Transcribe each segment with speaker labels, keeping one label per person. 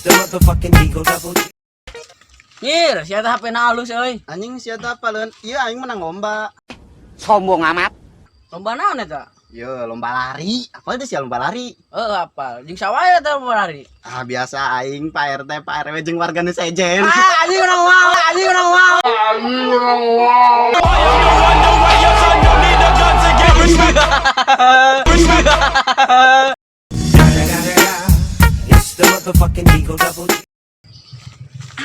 Speaker 1: It's the motherfucking Eagle Double G.
Speaker 2: Nyir, sia teh HP na alus euy.
Speaker 3: Anjing sia teh apaleun? Ieu aing menang lomba.
Speaker 2: Sombong amat. Lomba naon eta?
Speaker 3: Yo, lomba lari. Apa itu sih lomba lari?
Speaker 2: Heeh, apal. Jeung sawae eta lomba lari?
Speaker 3: Ah, biasa aing Pak RT, Pak RW jeung warga nu sejen.
Speaker 2: Ah, anjing urang wow, anjing urang wow.
Speaker 1: Wonder why your son don't need a gun to get respect. Respect. It's the motherfucking Eagle Double G.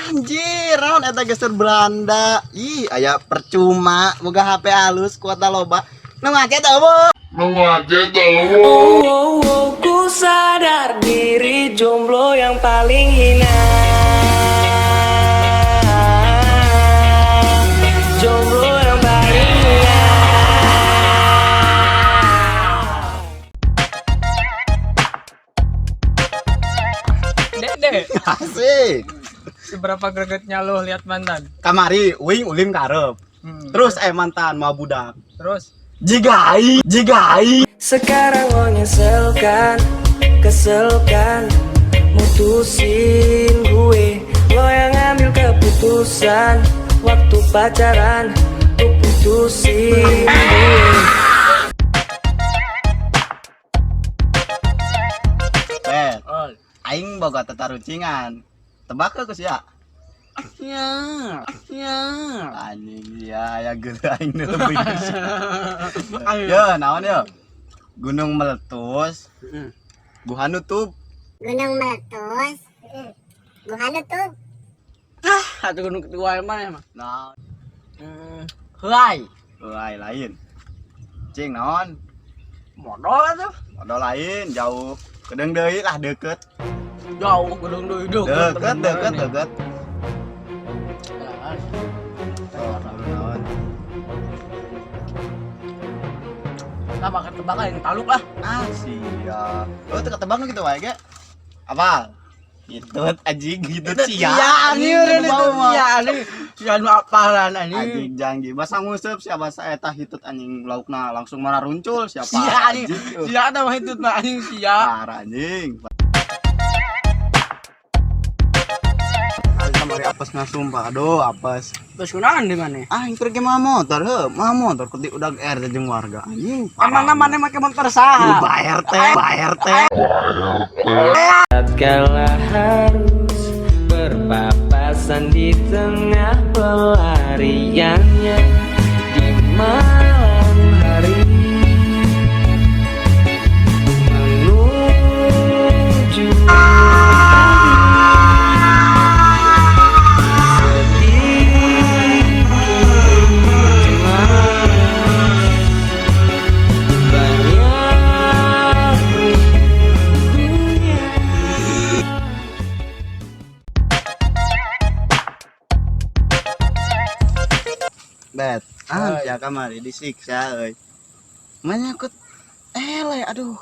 Speaker 3: Anjir, naon eta gestur Belanda. Ih, aya percuma boga HP halus kuota loba. Nu ngacet eueuh.
Speaker 4: Oh, oh, ku sadar diri jomblo yang paling hina. Jomblo yang paling hina.
Speaker 5: Dede,
Speaker 3: Asik.
Speaker 5: seberapa gregetnya lo lihat mantan?
Speaker 3: Kamari uing ulim karep. Terus mantan mau budak.
Speaker 5: Terus
Speaker 3: Jiga aing, jiga aing.
Speaker 4: Sekarang lo nyesel kan, kesel kan, mutusin gue. Lo yang ngambil keputusan waktu pacaran, tuh putusin gue.
Speaker 3: Bet,
Speaker 2: Oh.
Speaker 3: aing boga tetarucingan. Tebak ke sia.
Speaker 2: Ya, ya.
Speaker 3: Anjing ya, aya geuleuh aing nu leuwih. Yo, naon yo? Gunung meletus. Guha nutup.
Speaker 6: Gunung meletus, guha nutup.
Speaker 2: Ah, atuh gunung kedua mana mah?
Speaker 3: Naon?
Speaker 2: Heulai.
Speaker 3: Lain lain. Cing naon?
Speaker 2: Modal atuh.
Speaker 3: Modal lain jauh. Kedeung deui lah deket.
Speaker 2: Jauh gedung deui deket.
Speaker 3: Deket deket deket. Oh, naon?
Speaker 2: Nah, bakal tebak yang taluk lah.
Speaker 3: Ah, sia. Oh, teu ketebak nu kitu wae ge. Apal? Gitu anjing gitu sia.
Speaker 2: Iya, anjing urang itu sia anjing. Sia nu apalan anjing.
Speaker 3: Anjing janggi basa nguseup sia basa eta hitut anjing laukna langsung mararuncul siapa
Speaker 2: Sia anjing. Sia teh mah hitut mah anjing sia.
Speaker 3: Parah anjing. Kamari apes ngasumpah, aduh apes.
Speaker 2: Terus kunaon di mana?
Speaker 3: Ah, yang pergi mah motor heuh, mah motor ketik udah RT jeung warga anjing.
Speaker 2: Emangna mana make motor saha?
Speaker 3: Bayar teh, bayar teh.
Speaker 4: Tatkala harus berpapasan di tengah pelariannya di malam hari menuju sedikit cemas banyak rindunya.
Speaker 3: Bet, ah sia kamari disiksa euy. Menyangkut ele aduh.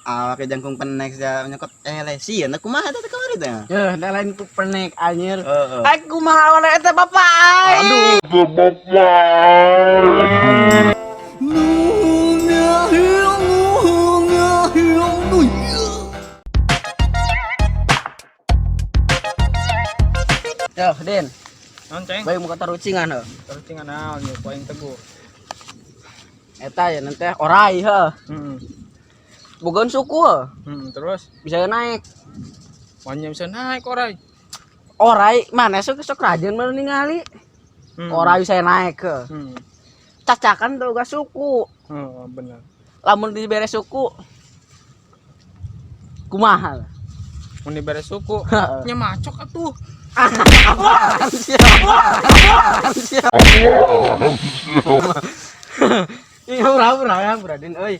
Speaker 3: Ah, make jangkung penek sia menyangkut ele sieun kumaha eta teh kamari teh?
Speaker 2: Yeuh, da lain ku penek anjir.
Speaker 3: Heeh.
Speaker 2: Ai kumaha warna eta bapak aing.
Speaker 3: Aduh.
Speaker 2: Yo, Din.
Speaker 5: Non ceng,
Speaker 2: Baik muka tarucingan heuh.
Speaker 5: tarucingan naon yeuh ku aing teguh.
Speaker 2: Eta ya nanti orai heuh. Bogaeun suku heuh.
Speaker 5: Terus
Speaker 2: Bisa naik.
Speaker 5: wanya bisa naik orai.
Speaker 2: Orai mana sok sok rajin mah ningali. Orai bisa naik heuh. Cacakan tuh gak suku.
Speaker 5: Oh, bener.
Speaker 2: Lamun dibere suku kumaha?
Speaker 5: Mun dibere suku, nya macok atuh.
Speaker 2: Apaan sih? Apaan sih? Iya, ura ya, Din euy.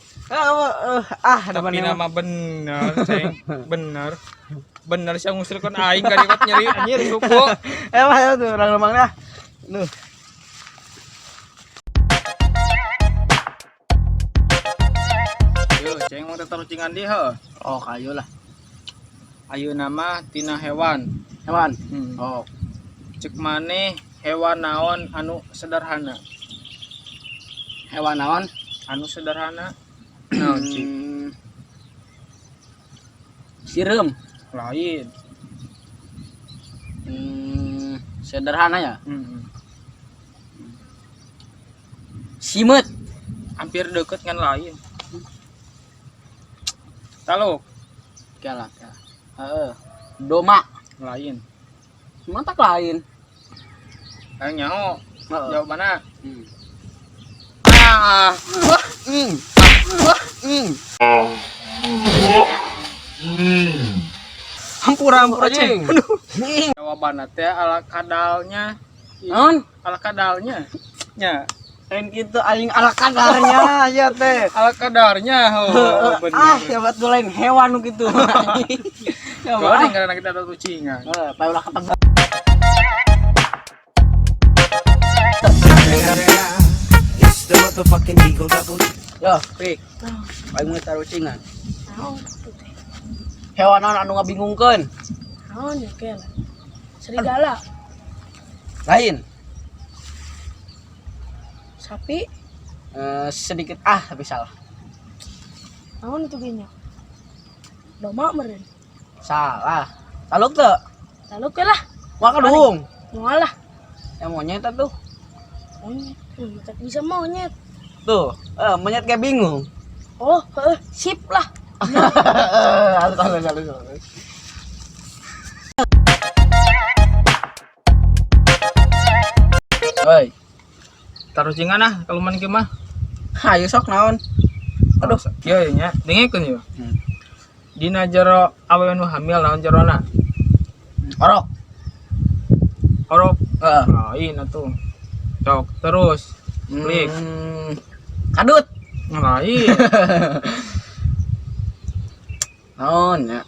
Speaker 2: Ah,
Speaker 5: Tapi nama bener, ceng. Bener. Bener sih ngusirkeun aing ka dieu nyeri anjir suku.
Speaker 2: Mah ya tuh urang lembang dah. Duh.
Speaker 5: Yo, ceng mau tarucingan di heuh.
Speaker 2: Oh, kayu lah.
Speaker 5: Ayeuna mah tina hewan.
Speaker 2: Hewan. Oh,
Speaker 5: Cek maneh hewan naon anu sederhana?
Speaker 2: Hewan naon?
Speaker 5: Anu sederhana. Naon cik?
Speaker 2: Sireum.
Speaker 5: Lain.
Speaker 2: Sederhana ya.
Speaker 5: Hmm.
Speaker 2: Simeut.
Speaker 5: Hampir deket kan lain. Taluk.
Speaker 2: Kela, kela. Heeh. Doma.
Speaker 5: Lain.
Speaker 2: Mantak lain.
Speaker 5: Ayo nyaho.
Speaker 2: Heeh.
Speaker 5: Jawabanna.
Speaker 2: Ah.
Speaker 5: Hampura hampura,
Speaker 2: Anjing.
Speaker 5: Ceng. Aduh. Jawabanna teh ala kadalnya.
Speaker 2: Non,
Speaker 5: Ala kadalnya. Nya.
Speaker 2: lain gitu aing ala kadarnya ya teh.
Speaker 5: Ala kadarnya. Oh, bener.
Speaker 2: Ah, ya betul lain hewan nu gitu. Ya
Speaker 5: Goreng
Speaker 2: mah.
Speaker 5: karena kita ada kucingan.
Speaker 2: Heeh, pae ulah ketebak.
Speaker 4: It's the motherfucking Eagle Double.
Speaker 2: Yo, Pik. Aing mau taruh cingan. Hewan naon anu ngabingungkeun?
Speaker 7: Naon ya kela? Serigala,
Speaker 2: Lain.
Speaker 7: sapi,
Speaker 2: Eh, sedikit ah tapi salah.
Speaker 7: naon itu gini? Doma meren.
Speaker 2: Salah. Taluk teu?
Speaker 7: Lalu lah,
Speaker 2: Wah kadung.
Speaker 7: moal lah.
Speaker 2: Ya monyet tuh.
Speaker 7: Monyet, tak bisa monyet.
Speaker 2: Tuh, eh, monyet kayak bingung.
Speaker 7: Oh, heeh, sip lah.
Speaker 2: Halus, halus, halus, halus. Oi,
Speaker 5: Taruh cingan ah kalau man kieu mah.
Speaker 2: hayu sok naon?
Speaker 5: Aduh, kieu ya nya. Dengekeun yeuh.
Speaker 2: Hmm.
Speaker 5: Dina jero awewe nu hamil naon jerona?
Speaker 2: Orok.
Speaker 5: Orok.
Speaker 2: Heeh.
Speaker 5: Lain atuh. Sok terus. Klik.
Speaker 2: Kadut.
Speaker 5: Lain.
Speaker 2: Naon ya?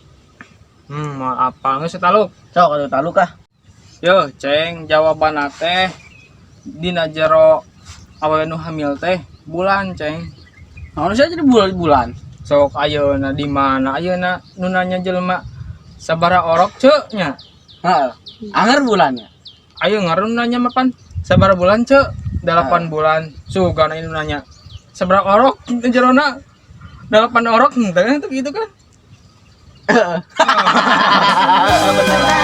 Speaker 5: Mau apa geus taluk.
Speaker 2: Sok atuh taluk ah.
Speaker 5: Yo, Ceng, jawabanna teh dina jero awewe nu hamil teh bulan, Ceng.
Speaker 2: Naon sih jadi bulan-bulan?
Speaker 5: Sok ayeuna di mana ayeuna nu nanya jelema sabaraha orok ceu nya.
Speaker 2: Heeh. Anger bulannya.
Speaker 5: Ayo ngaruh nanya mapan sabaraha bulan ceu? 8 bulan. Sugana ini nanya sabaraha orok jerona? 8 orok henteu itu gitu kan.
Speaker 2: Bener.